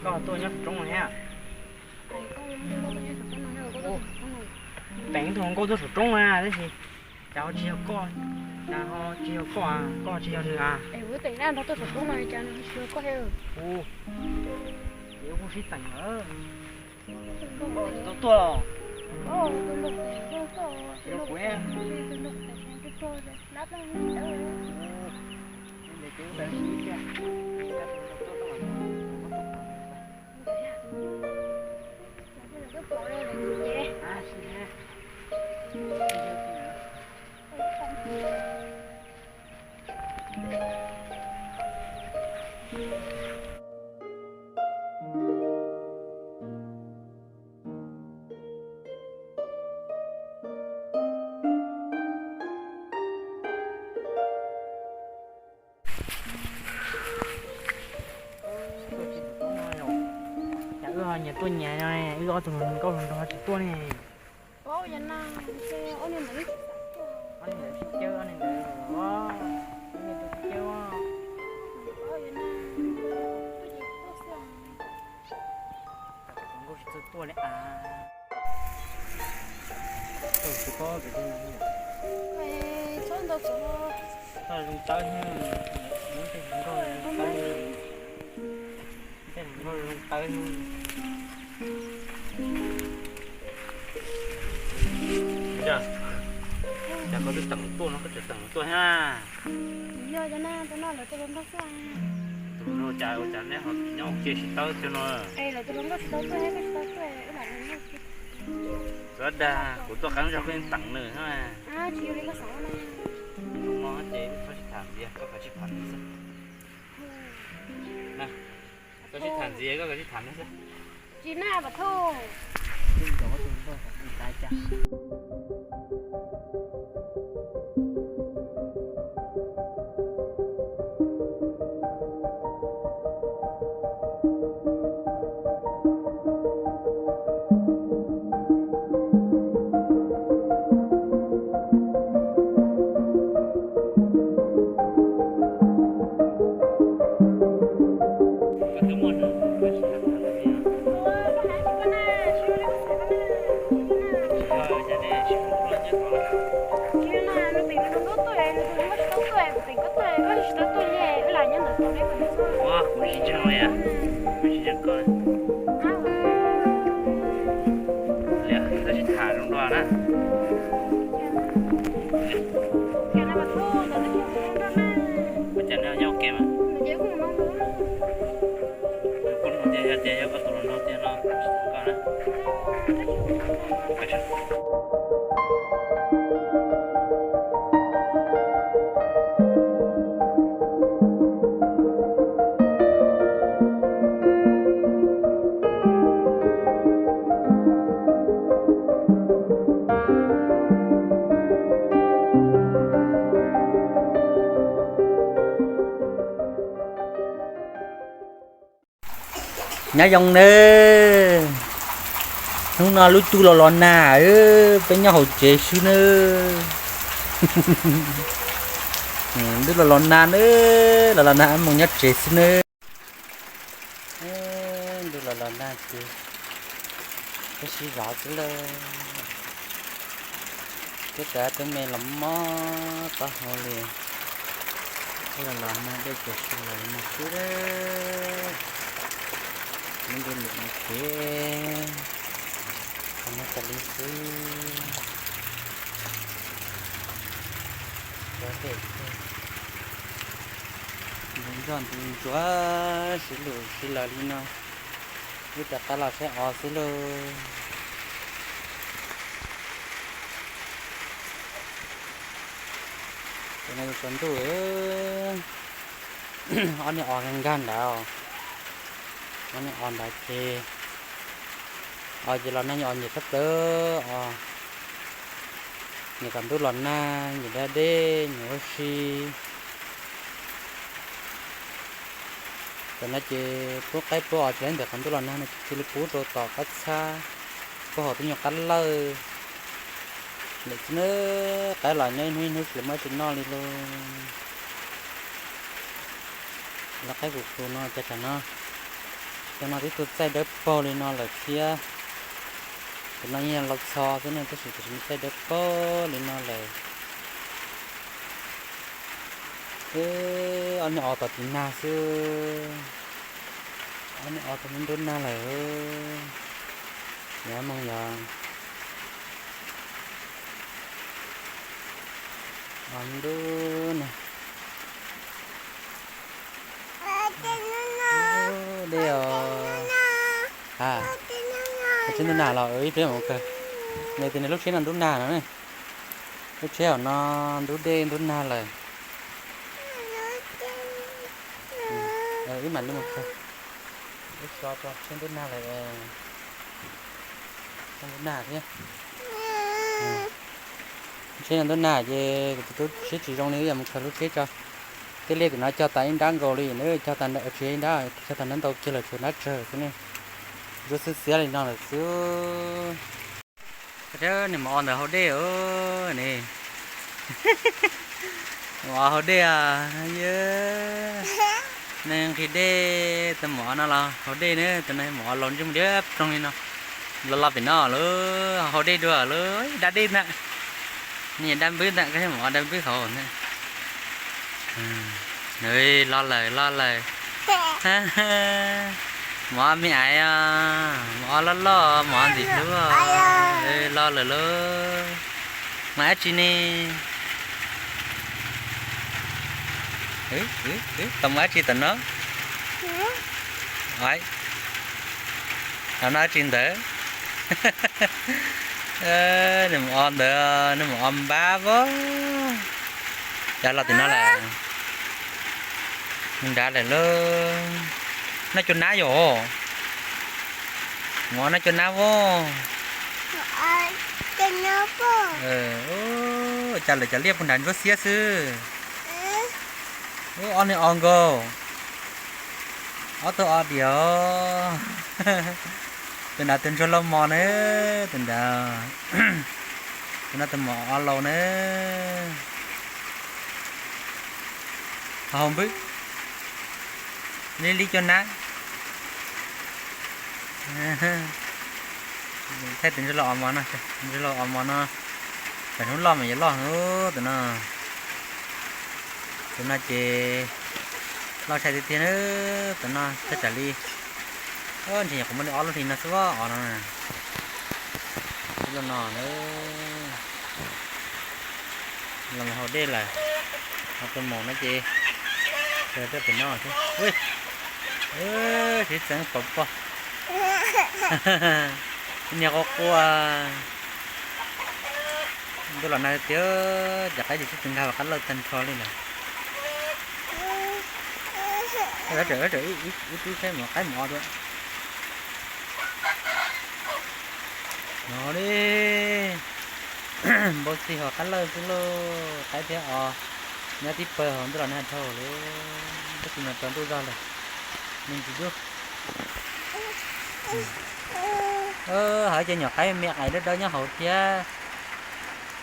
Koj tuaj nyob saum roob no thiab? Teem tus hluas nkauj tuaj saum roob na, tab sis cas ho tsis yog koj, cas ho tsis yog koj, koj tsis yog nws a? Kuv, kuv sib teem lawm. Tsis tau tuaj los? Tsis yog kuv. Cas wb ho nyias tuaj nyias no, wb ob tug hluas nkauj hluas nraug ho tsis tuaj ne? Ob niag ntawd tsis caw, ob niag ntawd, ob niag ntawd tsis caw. Nkauj tsis txawj tuaj li a. Tsis paub, txhob ntau, txhob zoo tawb, tej hluas nkauj zoo tawb, tej hluas nkauj zoo tawb. Cas koj twb teem tuaj no koj tseem teem tuaj thiab? Yog cov no, cov no lawv tus hluas nraug xwb. Tus hluas nraug cas ua cas neb ho nyob ua ke sib tawb cov no? Lawv tus hluas nkauj tsis tau tuaj, koj tsis tau tuaj, wb lam mus nyob ua ke. Txawv dag, kuv tuaj qee lub zog koj yeej teem nws thiab. Tsis yog li koj xav na. Hnub no ces wb txhob sib tham ntxiv, koj kav tsij tham nws xwb. Txhob sib tham ntxiv, koj kav tsij tham nws xwb. Tsis na Vam Thoj. Kuv tsis ntseeg li, kuv tsis ntseeg koj. Liam, koj sib tham zoo dua na. Ua cas neb nyob ua ke mas? Kuv tias yog tias yog koj tus hluas nraug tiag no kuv tsis tham koj na. Nyob zoo nawb. Hnub no lub ntuj los los nag, peb nyob hauv tsev xwb nawb. Ntuj los los nag nawb, los los nag mus nyob tsev xwb nawb. Ntuj los los nag ces peb sib zov xwb lawm. Peb cov tub me los mob taub hau li. Los los nag dej ces sib zov li no xwb. Lub ntuj lwm no ces qhov no tas li xwb. Cov dej ntxhov ntxhov ntxuav ntxuav sib lug sib laws li no. Wb rov qab los saib os xwb lauj. Cov no yog tsaus ntuj, ob niag os nkag nkag ntawd. Ob niag os ntawd ces, os ces los nag, os nyiam tshaj plaws os. Nyiam kom ntuj los nag, nyiam da dej, nyiam ua si. Tam no ces pub qaib pub os tsis laib ntawm qhov ntuj los nag no ces cia li pub rau tom qab txhab, pub hauv tej nyuag qab lawj. Lawm xwb na, qaib los nyob ib hnub ib hnub tsis muaj dab tsi noj li lauj. Lawv qaib kus kus no cas tam no Cov no twb tuag txaij dawb paug li no lawm thiab. Cov no yeej los txho xwb ne, tab sis tiam sis txaij dawb paug li no lawm. Ob niag o tom tiv nag xwb. Ob niag o tom ntub nag lawm. Yog moo yog o ntub nag. Dej os. Tsheb ntub nag los ib pliag mus kawg. Nws tias nws lub tsheb no ntub nag no ne. Lub tsheb hauv no ntub dej ntub nag lawm. Wb mam li mus kawg. Wb so tso tsheb ntub nag lawm. Ntub nag thiab. Tsheb no ntub nag ces kuv tus tub siab tsis zoo li, wb yuav mus khaws lub tsheb tso. Tej liaj tim no cog tas ib nrab nkaus li, cog tas ib nrab, cog tas nrab ntau kiag lawm tshuav nrab tsawg xwb ne. Ntsuab xiab xiab li no lawm xwb. Nws mus o ntawd haus dej ne. Mus o haus dej os. Nws nqhis dej, tus mus o no los haus dej na, tus no mus o laus ntsej muag diab ploog li no. Los los pem no lawm, haus dej dua lawm, da dej ntag. Nws yog da npwb ntag, koj mus o da npwb hauv ntag. Los lawm, los lawm. Mus o me aiv os, mus o loj loj, mus o ntxim hlub. Los lawm lauj. Mus dab tsi ne? Tau mus dab tsi tom no? Tom no dab tsi ntawd? Nws mus o ntawd, nws mus o npab vos. Cas los tim no lawm? Nws nrad lawm lauj. Noj cua nab yom? Mus o noj cua nab vos. Cas lawv cov liaj puag nrad ntsuab xiab xwb. Ub, ob niag o nkaus. Ob tug o diam. Tus nrad tus ntsuag lauj mos na, tus nrad. Tus no tus mus o laus na. Haus npwb. Li li cua nab. Thaij tus ntsuag lauj o mos no, tus ntsuag lauj o mos no. Tam hnub loj mas yuav loj tus no. Tus no ces loj tshaj tiag tiag na, tus no thaj tsam li. Ntshe nyuam qhuav muaj li ob lub hli no xwb os, o no. Ib lub no na. Los haus dej lawm, ho tus maum no ces sawv rau pem no thiab. Siv txeev pom pom. Niag quaj quaj. Ntuj los nag tiag, cov qaib ces twb tsis nkag qab lawj tag nrho li lawm. Ib tug saib mus qaib mus o dua. No li, npau txig hauv qab lawj xwb lauj, qaib thiab os. Nyob tib pawg hauv ntuj los nag dhau lawm, tab sis mas tsaus ntuj zog lawm, me ntsis dub. Hauv ces nyuam qaib me qaib dawb dawb nyob hauv thiab.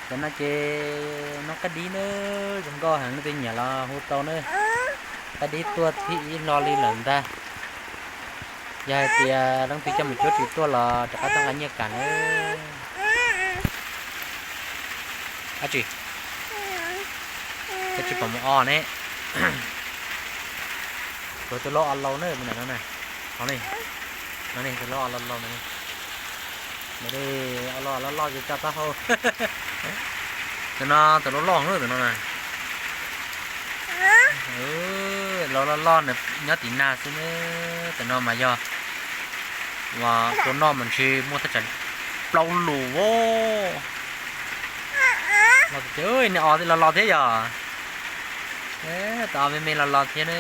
Cov no ces no qaib dib na, zoo nkauj heev, leej twg nyiam los hu tau na. Qaib dib tuaj thib ib hlo li lawm ntag. Yog hais tias leej twg coj mus cuab tsis tuaj los rov qab tuaj nqa nyiaj kam na. Ab tsi, koj tsis pom mus o ne. Kuv tus lau o laus na, tus ntawm no na. No ne, tus lau o laus laus na. Tus lau o loj loj ces tso taub hau. Tus no tus lau loj na, tus no na. Lau loj loj nyob tim nag xwb na. Tus no mas yog ua tua noj mas ntshe muaj thaj tsam plaub lus os. Los ces, nej o los los thiab yog. Tus o me me los los thiab na.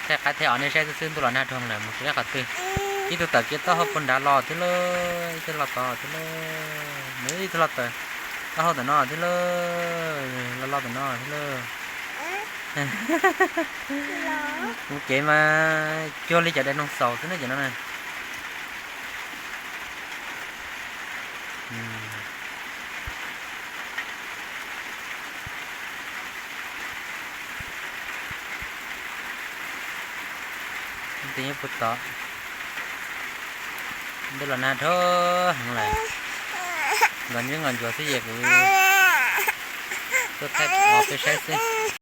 Thaij qaib thaij os nej saib xwb xwb, ntuj los nag rau lawm mus tsis laib qhov twg. Ib tug tawm kiag taub hau puag nrad los thiab lauj, ib tug los tod thiab lauj, ib tug los tawm taub hau ntawm no thiab lauj, los los ntawm no thiab lauj. Mus kev mas cuag li cov dinosaur xwb ne cov no na. Tus nyob puag tod, ntuj los nag dhau heev lawm. Nkos ntsuab nkos ntsuav xwb ces kuv tuaj thaij peb saib xwb.